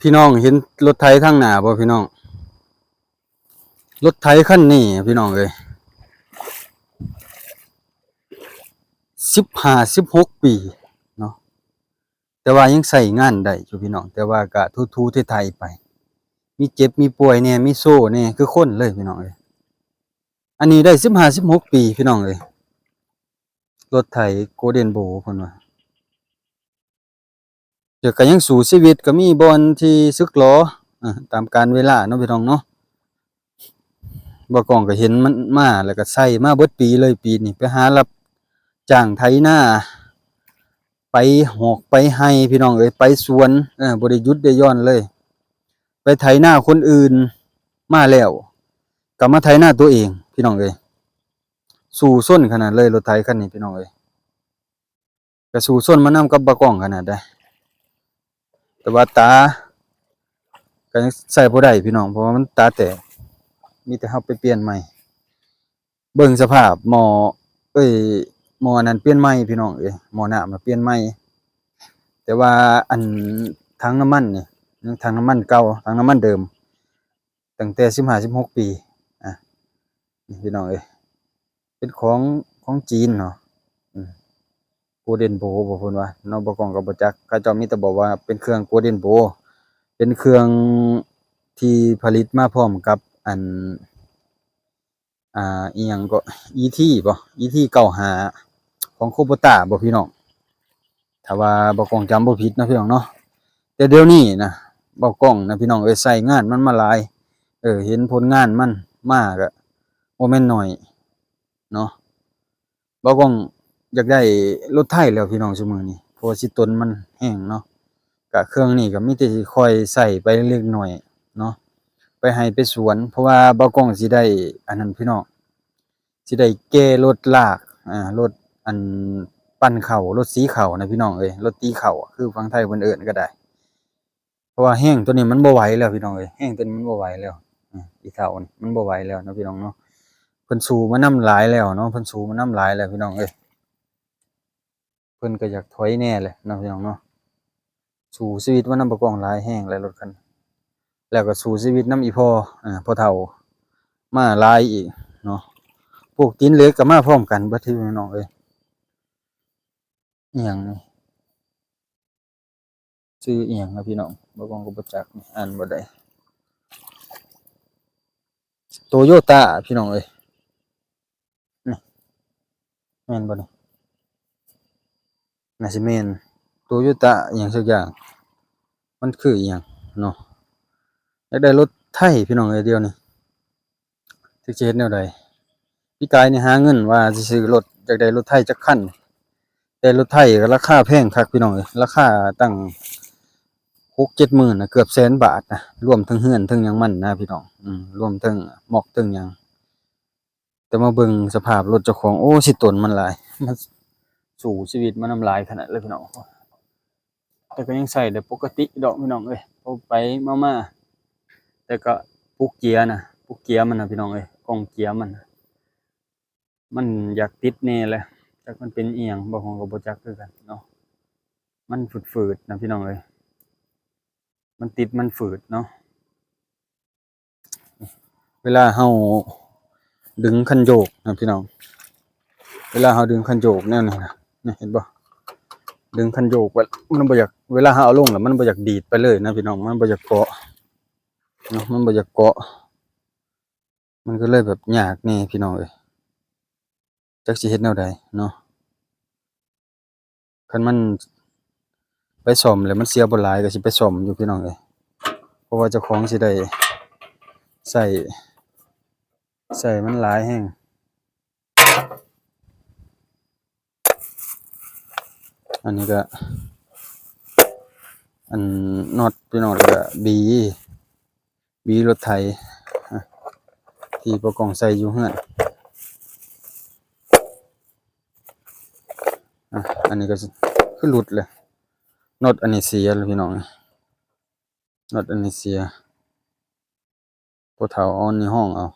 ພີ່ນ້ອງເຫັນລົດໄຖທາງໜ້າບໍ່ພີ່ນ້ອງ? ລົດໄຖຄັນນີ້ພີ່ນ້ອງເອີຍ ສິບຫ້າ ສິບຫົກປີເນາະ ແຕ່ວ່າຍັງໃຊ້ງານໄດ້ຢູ່ພີ່ນ້ອງ ແຕ່ວ່າກະຖູໆໄຖໆໄປ ມີເຈັບມີປ່ວຍແດ່ ມີໂຊແດ່ ຄືຄົນເລີຍພີ່ນ້ອງເອີຍ. ອັນນີ້ໄດ້ສິບຫ້າ ສິບຫົກປີພີ່ນ້ອງເອີຍ ລົດໄຖ Golden Bow ເພິ່ນວ່າ ແຕ່ກໍຍັງສູ້ຊີວິດ ກໍມີບ່ອນທີ່ສຶກຫຼໍ ເອີ ຕາມການເວລາເນາະພີ່ນ້ອງເນາະ. ບ່າວກ້ອງກໍເຫັນມັນມາ ແລ້ວກໍໃຊ້ມາເບິດປີເລີຍ ປີນີ້ໄປຫາຮັບຈ້າງໄຖນາ ໄປຮອກໄປໄຮ່ພີ່ນ້ອງເອີຍ ໄປສວນ ເອີ ບໍ່ໄດ້ຢຸດໄດ້ຢ່ອນເລີຍ ໄປໄຖນາຄົນອື່ນມາແລ້ວ ກໍມາໄຖນາຕົວເອງພີ່ນ້ອງເອີຍ. ສູ້ຊົນຂະໜາດເລີຍລົດໄຖຄັນນີ້ພີ່ນ້ອງເອີຍ. ກະສູ້ຊົນມານຳກັບບ່າວກ້ອງຂະໜາດໃດ ແຕ່ວ່າຕາກໍຍັງໃຊ້ບໍ່ໄດ້ພີ່ນ້ອງ ເພາະວ່າມັນຕາແຕກ ມີແຕ່ເຮົາໄປປ່ຽນໃໝ່. ເບິ່ງສະພາບໝໍ້ ເອີຍ ໝໍ້ອັນນັ້ນປ່ຽນໃໝ່ພີ່ນ້ອງເອີຍ ໝໍ້ນ້ຳນະປ່ຽນໃໝ່ ແຕ່ວ່າອັນຖັງນ້ຳມັນນີ້ ຍັງຖັງນ້ຳມັນເກົ່າ ຖັງນ້ຳມັນເດີມ ຕັ້ງແຕ່ສິບຫ້າ ສິບຫົກປີ ອາ ນີ້ພີ່ນ້ອງເອີຍ ເປັນຂອງ ຂອງຈີນເນາະ ອືມ Golden Bow ບໍ່ເພິ່ນວ່າເນາະ ບ່າວກ້ອງກໍບໍ່ຈັກ ເຂົາເຈົ້າມີແຕ່ບອກວ່າເປັນເຄື່ອງ Golden Bow ເປັນເຄື່ອງທີ່ຜະລິດມາພ້ອມກັບອັນ ອ່າ ອີ່ຫຍັງເກາະ ອີທີ ບໍ ອີທີ ເກົ້າຫ້າ ຂອງ Kubota ບໍພີ່ນ້ອງ ຖ້າວ່າບ່າວກ້ອງຈຳບໍ່ຜິດເນາະພີ່ນ້ອງເນາະ. ແຕ່ດຽວນີ້ນະ ບ່າວກ້ອງນະພີ່ນ້ອງເອີຍ ໃຊ້ງານມັນມາຫຼາຍ ເອີ ເຫັນຜົນງານມັນມາກະບໍ່ແມ່ນໜ້ອຍເນາະ. ບ່າວກ້ອງຢາກໄດ້ລົດໄຖແລ້ວພີ່ນ້ອງຊຸມື້ນີ້ ເພາະວ່າຊິຕົນມັນແຮງເນາະ ກະເຄື່ອງນີ້ກະມີແຕ່ຊິຄ່ອຍໃຊ້ໄປເລັກນ້ອຍເນາະ ໄປໄຮ່ໄປສວນ ເພາະວ່າບ່າວກ້ອງຊິໄດ້ອັນນັ້ນພີ່ນ້ອງ ຊິໄດ້ແກ່ລົດລາກ ອາ ລົດອັນປັ່ນເຂົ້າ ລົດຕີເຂົ້ານະພີ່ນ້ອງເອີຍ ລົດຕີເຂົ້າ ຄືຝັ່ງໄທເພິ່ນເອີ້ນກໍໄດ້. ເພາະວ່າແຮງໂຕນີ້ມັນບໍ່ໄຫວແລ້ວພີ່ນ້ອງເອີຍ ແຮງໂຕນີ້ມັນບໍ່ໄຫວແລ້ວ ອາ ອີເຖົ້ານີ້ມັນບໍ່ໄຫວແລ້ວເນາະພີ່ນ້ອງເນາະ. ເພິ່ນສູ້ມານຳຫຼາຍແລ້ວເນາະ ເພິ່ນສູ້ມານຳຫຼາຍແລ້ວພີ່ນ້ອງເອີຍ ເພິ່ນກໍຢາກຖອຍແດ່ແຫຼະເນາະພີ່ນ້ອງເນາະ. ສູ້ຊີວິດມານຳບ່າວກ້ອງຫຼາຍແຮງແລ້ວລົດຄັນ ແລ້ວກໍສູ້ຊີວິດນຳອີ່ພໍ່ ອາ ພໍ່ເຖົ້າມາຫຼາຍອີກເນາະ. ພວກຕີນເຫຼັກກໍມາພ້ອມກັນເບິດພີ່ນ້ອງເອີຍ. ອີ່ຫຍັງນີ້ ຊື່ອີ່ຫຍັງນະພີ່ນ້ອງ ບ່າວກ້ອງກໍບໍ່ຈັກ ອ່ານບໍ່ໄດ້. Toyota ພີ່ນ້ອງເອີຍ ນີ້ ແມ່ນບໍ່ນີ້? ໜ້າຊິແມ່ນ Toyota ອີ່ຫຍັງສັກຢ່າງ ມັນຄືອີ່ຫຍັງເນາະ. ຢາກໄດ້ລົດໄຖພີ່ນ້ອງເອີຍ ດຽວນີ້ ຈັກຊິເຮັດແນວໃດ. ປີກາຍນີ້ຫາເງິນວ່າຊິຊື້ລົດ ຢາກໄດ້ລົດໄຖຈັກຄັນ ແຕ່ລົດໄຖກໍລາຄາແພງຄັກພີ່ນ້ອງເອີຍ ລາຄາຕັ້ງຫົກເຈັດໝື່ນນະ ເກືອບແສນບາດນະ ລວມເຖິງເຮືອນເຖິງຫຍັງມັນນະພີ່ນ້ອງ ອືມ ລວມເຖິງໝອກເຖິງຫຍັງ. ແຕ່ມາເບິ່ງສະພາບລົດເຈົ້າຂອງ ໂອ້ ຊິຕົນມັນຫຼາຍ ມັນສູ້ຊີວິດມານຳຫຼາຍຂະໜາດເລີຍພີ່ນ້ອງ. ແຕ່ກໍຍັງໃຊ້ໄດ້ປົກກະຕິດອກພີ່ນ້ອງເອີຍ ພໍໄປມາມາ. ແຕ່ກໍປຸກເກຍນະ ປຸກເກຍມັນນະພີ່ນ້ອງເອີຍ ກ້ອງເກຍມັນນະ ມັນຢາກຕິດແດ່ແຫຼະ ຈັກມັນເປັນອີ່ຫຍັງ ບ່າວກ້ອງກໍບໍ່ຈັກຄືກັນເນາະ. ມັນຝືດໆນະພີ່ນ້ອງເອີຍ ມັນຕິດມັນຝືດເນາະ. ເວລາເຮົາດຶງຄັນໂຍກນະພີ່ນ້ອງ ເວລາເຮົາດຶງຄັນໂຍກແນວນີ້ນະ ນີ້ເຫັນບໍ່ ດຶງຄັນໂຍກໄວ້ ມັນບໍ່ຢາກ ເວລາເຮົາເອົາລົງແລ້ວມັນບໍ່ຢາກດີດໄປເລີຍນະພີ່ນ້ອງ ມັນບໍ່ຢາກເກາະເນາະ ມັນບໍ່ຢາກເກາະ ມັນກໍເລີຍແບບຍາກແດ່ພີ່ນ້ອງເອີຍ ຈັກຊິເຮັດແນວໃດເນາະ. ຄັນມັນໄປສ້ອມແລ້ວມັນເສຍບໍ່ຫຼາຍກໍຊິໄປສ້ອມຢູ່ພີ່ນ້ອງເອີຍ ເພາະວ່າເຈົ້າຂອງຊິໄດ້ໃຊ້ ໃຊ້ມັນຫຼາຍແຮງ. ອັນນີ້ກໍອັນນັອດພີ່ນ້ອງ ແລ້ວກໍບີ ບີລົດໄຖ ອາ ທີ່ພໍ່ກອງໃສ່ຢູ່ເຮືອນ ອາ ອັນນີ້ກໍຄືຫຼຸດເລີຍ ນັອດອັນນີ້ເສຍແລ້ວພີ່ນ້ອງ ນັອດອັນນີ້ເສຍ ພໍ່ເຖົ້າເອົາອັນນີ້ຫ້ອງເອົາ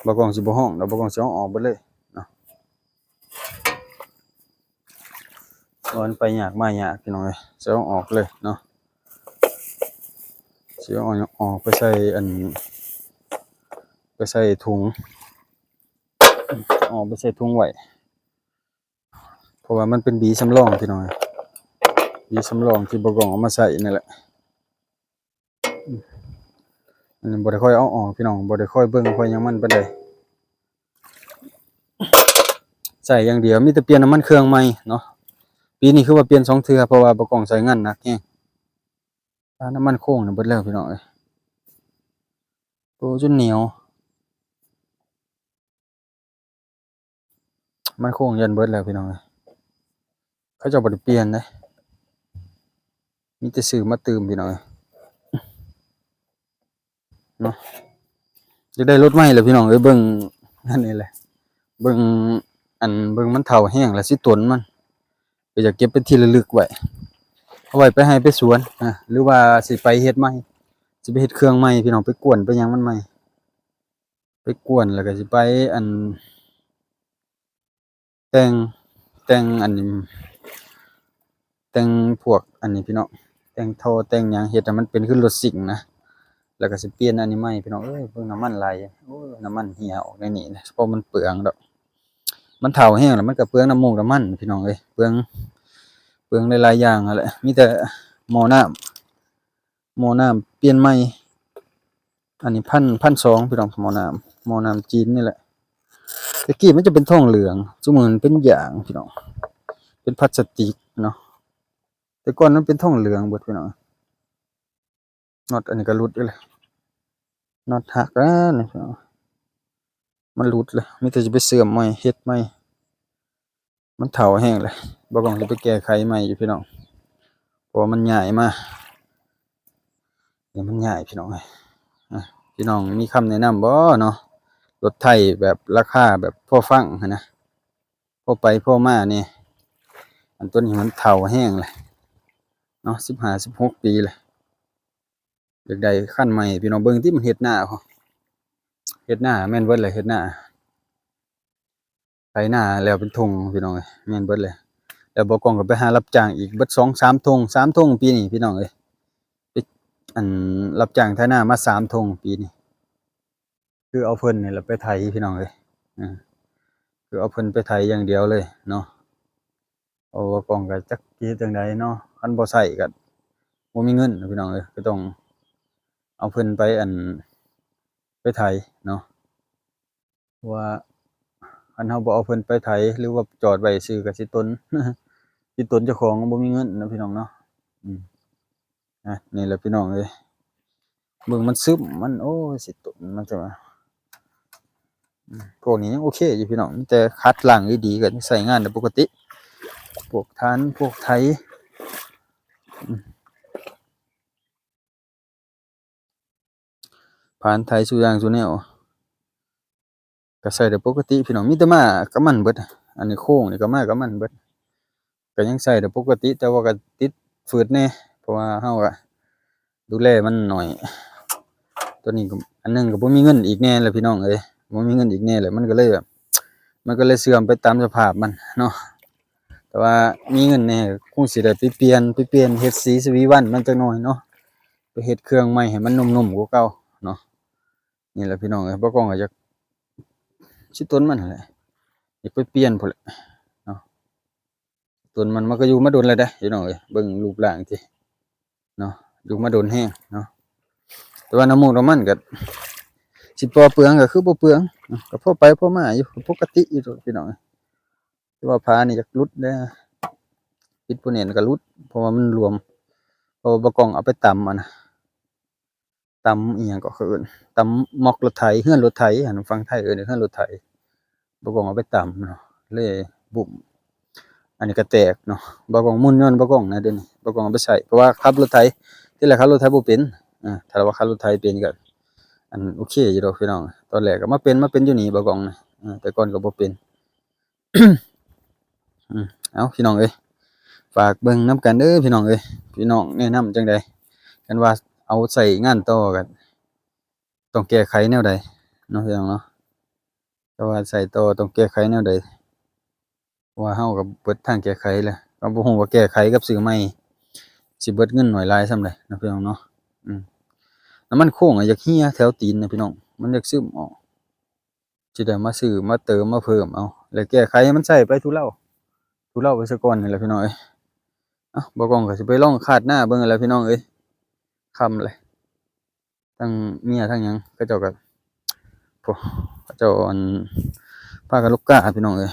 ບ່າວກອງຊິບໍ່ຫ້ອງດອກ ບ່າວກອງຊິເອົາອອກເບິດເລີຍເນາະ. ວ່າມັນໄປຍາກມາຍາກ ພີ່ນ້ອງເອີຍ. ຊິເອົາອອກເລີຍເນາະ ຊິເອົາອອກໄປໃສ່ອັນ ໄປໃສ່ຖົງ ເອົາອອກໄປໃສ່ຖົງໄວ້ ເພາະວ່າມັນເປັນບີສຳລອງ ພີ່ນ້ອງເອີຍ ບີສຳລອງທີ່ບໍ່ກອງເອົາມາໃສ່ນີ້ແຫຼະ. ອັນນີ້ບໍ່ໄດ້ຄ່ອຍເອົາອອກ ພີ່ນ້ອງ ບໍ່ໄດ້ຄ່ອຍເບິ່ງຄ່ອຍຫຍັງມັນປານໃດ ໃສ່ຢ່າງດຽວ ມີແຕ່ປ່ຽນນ້ຳມັນເຄື່ອງໃໝ່ເນາະ. ປີນີ້ຄືວ່າປ່ຽນສອງເທື່ອ ເພາະວ່າບໍ່ກອງໃຊ້ງານໜັກແຮງ. ອາ ນ້ຳມັນໂຄ້ງນີ້ເບິດແລ້ວ ພີ່ນ້ອງເອີຍ ໂອ້ ຈົນໜຽວ. ມັນໂຄ້ງຢ້ານເບິດແລ້ວ ພີ່ນ້ອງເອີຍ ເຂົາເຈົ້າບໍ່ໄດ້ປ່ຽນເດ້ ມີແຕ່ຊື້ມາຕື່ມ ພີ່ນ້ອງເອີຍເນາະ. ຢາກໄດ້ລົດໃໝ່ແຫຼະ ພີ່ນ້ອງເອີຍ ເບິ່ງອັນນີ້ແຫຼະ ເບິ່ງອັນ ເບິ່ງມັນເຖົ້າແຮງແລ້ວ ຊິຕົນມັນ ກໍຢາກເກັບເປັນທີ່ລະລຶກໄວ້ ເອົາໄວ້ໄປໄຮ່ໄປສວນນະ ຫຼືວ່າຊິໄປເຮັດໃໝ່ ຊິໄປເຮັດເຄື່ອງໃໝ່ ພີ່ນ້ອງ ໄປກວນໄປຫຍັງມັນໃໝ່. ໄປກວນ ແລ້ວກໍຊິໄປອັນ ແຕ່ງ ແຕ່ງອັນນີ້ ແຕ່ງພວກອັນນີ້ ພີ່ນ້ອງ ແຕ່ງທໍ່ແຕ່ງຫຍັງ ເຮັດໃຫ້ມັນເປັນຄືລົດຊິງນະ ແລ້ວກໍຊິປ່ຽນອັນນີ້ໃໝ່ ພີ່ນ້ອງເອີຍ. ເບິ່ງນ້ຳມັນໄຫຼ ໂອ້ຍ ນ້ຳມັນເຫ່ຍອອກໃນນີ້ນະ ເພາະມັນເປືອງດອກ ມັນເຖົ້າແຮງແລ້ວ ມັນກໍເປືອງນ້ຳມູກນ້ຳມັນ ພີ່ນ້ອງເອີຍ ເປືອງ ເປືອງຫຼາຍໆຢ່າງຫັ້ນແຫຼະ. ມີແຕ່ໝໍ້ນ້ຳ ໝໍ້ນ້ຳປ່ຽນໃໝ່ ອັນນີ້ພັນ ພັນສອງ ພີ່ນ້ອງ ໝໍ້ນ້ຳ ໝໍ້ນ້ຳຈີນນີ້ແຫຼະ. ແຕ່ກີ້ມັນຈະເປັນທອງເຫຼືອງ ຊຸມື້ມັນເປັນຢາງ ພີ່ນ້ອງ ເປັນພລາສຕິກເນາະ ແຕ່ກ່ອນມັນເປັນທອງເຫຼືອງເບິດ ພີ່ນ້ອງ. ນັອດອັນນີ້ກໍຫຼຸດອີກແລ້ວ ນັອດຫັກແລ້ວນີ້ ພີ່ນ້ອງ ມັນຫຼຸດແລ້ວ ມີແຕ່ຊິໄປເຊື່ອມໃໝ່ ເຮັດໃໝ່. ມັນເຖົ້າແຮງແລ້ວ ບໍ່ກອງຊິໄປແກ້ໄຂໃໝ່ຢູ່ ພີ່ນ້ອງ ເພາະວ່າມັນຍ້າຍມາ ນີ້ມັນຍ້າຍ ພີ່ນ້ອງເອີຍ. ອ່າ ພີ່ນ້ອງມີຄຳແນະນຳບໍ່ເນາະ ລົດໄຖແບບລາຄາແບບພໍຟັງຫັ້ນນະ ພໍໄປພໍມາແດ່. ອັນໂຕນີ້ມັນເຖົ້າແຮງແລ້ວເນາະ ສິບຫ້າ ສິບຫົກປີແລ້ວ ຢາກໄດ້ຄັນໃໝ່ ພີ່ນ້ອງ. ເບິ່ງຕິ ມັນເຮັດນາ ເຮັດນາແມ່ນເບິດແຫຼະ ເຮັດນາ ໄຖນາແລ້ວເປັນທົ່ງ ພີ່ນ້ອງເອີຍ ແມ່ນເບິດເລີຍ. ແລ້ວບໍ່ກອງກໍໄປຫາຮັບຈ້າງອີກເບິດສອງສາມທົ່ງ ສາມທົ່ງປີນີ້ ພີ່ນ້ອງເອີຍ ໄປ ອັນ ຮັບຈ້າງໄຖນາມາສາມທົ່ງປີນີ້ ຄືເອົາເພິ່ນນີ້ແຫຼະໄປໄຖ ພີ່ນ້ອງເອີຍ ເອີ ຄືເອົາເພິ່ນໄປໄຖຢ່າງດຽວເລີຍເນາະ. ໂອ້ ບໍ່ກອງກໍຈັກຊິເຮັດຈັ່ງໃດເນາະ ຄັນບໍ່ໃຊ້ກໍບໍ່ມີເງິນ ພີ່ນ້ອງເອີຍ ກໍຕ້ອງເອົາເພິ່ນໄປ ອັນ ໄປໄຖເນາະ. ເພາະວ່າຄັນເຮົາບໍ່ເອົາເພິ່ນໄປໄຖ ຫຼືວ່າຈອດໄວ້ຊື່ກໍຊິຕົນ ຊິຕົນເຈົ້າຂອງ ບໍ່ມີເງິນນະ ພີ່ນ້ອງເນາະ. ອືມ ອ່ະ ນີ້ແຫຼະ ພີ່ນ້ອງເອີຍ ເບິ່ງມັນຊຶມ ມັນ ໂອ້ຍ ຊິຕົນ ມັນຈະວ່າ ອືມ ພວກນີ້ຍັງໂອເຄຢູ່ ພີ່ນ້ອງ ມີແຕ່ຂັດລ້າງດີໆ ກໍໃຊ້ງານໄດ້ປົກກະຕິ ພວກຖ່ານ ພວກໄຖ ອືມ ຜ່ານໄຖ ສູ່ຢ່າງສູ່ແນວ ກໍໃຊ້ໄດ້ປົກກະຕິ ພີ່ນ້ອງ ມີແຕ່ມາກັບມັນເບິດ. ອັນນີ້ໂຄ້ງນີ້ກໍມາກັບມັນເບິດ ກໍຍັງໃຊ້ໄດ້ປົກກະຕິ ແຕ່ວ່າກໍຕິດຝືດແດ່ ເພາະວ່າເຮົາກໍດູແລມັນໜ້ອຍ. ຕົວນີ້ກໍ ອັນໜຶ່ງກໍບໍ່ມີເງິນອີກແດ່ແຫຼະ ພີ່ນ້ອງເອີຍ ບໍ່ມີເງິນອີກແດ່ແຫຼະ ມັນກໍເລີຍແບບ ມັນກໍເລີຍເສື່ອມໄປຕາມສະພາບມັນເນາະ. ແຕ່ວ່າມີເງິນແດ່ ຄົງຊິໄດ້ໄປປ່ຽນ ໄປປ່ຽນເຮັດສີສະວີວັນມັນຈັກໜ້ອຍເນາະ ໄປເຮັດເຄື່ອງໃໝ່ໃຫ້ມັນນຸ້ມໆກວ່າເກົ່າເນາະ. ນີ້ແຫຼະ ພີ່ນ້ອງເອີຍ ບໍ່ກອງກໍຢາກຊິຕົນມັນຫັ້ນແຫຼະ ຢາກໄປປ່ຽນພຸ້ນແຫຼະເນາະ. ຕົນມັນ ມັນກໍຢູ່ມາດົນແລ້ວເດ້ ພີ່ນ້ອງເອີຍ ເບິ່ງຮູບຮ່າງຕິເນາະ ຢູ່ມາດົນແຮງເນາະ. ແຕ່ວ່ານ້ຳມູກນ້ຳມັນກໍຊິພໍເປືອງ ກໍຄືບໍ່ເປືອງເນາະ ກໍພໍໄປພໍມາຢູ່ ກໍປົກກະຕິຢູ່ ພີ່ນ້ອງເອີຍ. ແຕ່ວ່າຝານີ້ຢາກຫຼຸດແດ່ ປິດບໍ່ແໜ້ນກໍຫຼຸດ ເພາະວ່າມັນຫຼວມ ເພາະວ່າບໍ່ກອງເອົາໄປຕຳ ອັນນະ ຕຳອີ່ຫຍັງກໍເຂົາເອີ້ນ ຕຳໝ໊ອກລົດໄຖ ເຮືອນລົດໄຖຫັ້ນ ຝັ່ງໄທເອີ້ນເຮືອນລົດໄຖ ບໍ່ກອງເອົາໄປຕຳເນາະ ເລີຍບຸ້ມ. ອັນນີ້ກໍແຕກເນາະ ບໍ່ກອງໝູນຍ້ອນບໍ່ກອງນະ ດຽວນີ້ບໍ່ກອງເອົາໄປໃຊ້ ເພາະວ່າຂັບລົດໄຖ ທີແລກຂັບລົດໄຖບໍ່ເປັນ ເອີ ຖ້າວ່າຂັບລົດໄຖເປັນກໍ ອັນ ໂອເຄຢູ່ດອກ ພີ່ນ້ອງ. ຕອນແລກກໍມາເປັນ ມາເປັນຢູ່ນີ້ບໍ່ກອງນະ ເອີ ແຕ່ກ່ອນກໍບໍ່ເປັນ. ອືມ ເອົາ ພີ່ນ້ອງເອີຍ ຝາກເບິ່ງນຳກັນເດີ ພີ່ນ້ອງເອີຍ ພີ່ນ້ອງແນະນຳຈັ່ງໃດ ຄັນວ່າເອົາໃຊ້ງານຕໍ່ກໍຕ້ອງແກ້ໄຂແນວໃດເນາະ ພີ່ນ້ອງເນາະ. ແຕ່ວ່າໃຊ້ຕໍ່ຕ້ອງແກ້ໄຂແນວໃດ ເພາະວ່າເຮົາກໍເບິດທາງແກ້ໄຂແລ້ວ ກໍບໍ່ຮູ້ວ່າແກ້ໄຂກັບຊື້ໃໝ່ຊິເບິດເງິນໜ້ອຍຫຼາຍສ່ຳໃດນະພີ່ນ້ອງເນາະ. ອືມ ນ້ຳມັນໂຄ້ງອະຢາກເຮຍແຖວຕີນນະພີ່ນ້ອງ ມັນຢາກຊຶມອອກ. ຊິໄດ້ມາຊື້ມາເຕີມມາເພີ່ມເອົາ ແລ້ວແກ້ໄຂໃຫ້ມັນໃຊ້ໄປທຸເລົາ ທຸເລົາໄປສາກ່ອນນີ້ແຫຼະພີ່ນ້ອງເອີຍ. ເອົ້າ ບ່າວກ້ອງກໍຊິໄປລອງຄາດໜ້າເບິ່ງແຫຼະພີ່ນ້ອງເອີຍ ຄ່ຳແລ້ວ. ທັງເມຍທັງຫຍັງເຂົາເຈົ້າກໍ ໂອ້ ເຂົາເຈົ້າ ອັນ ພາກັນລຸກກ້າພີ່ນ້ອງເອີຍ.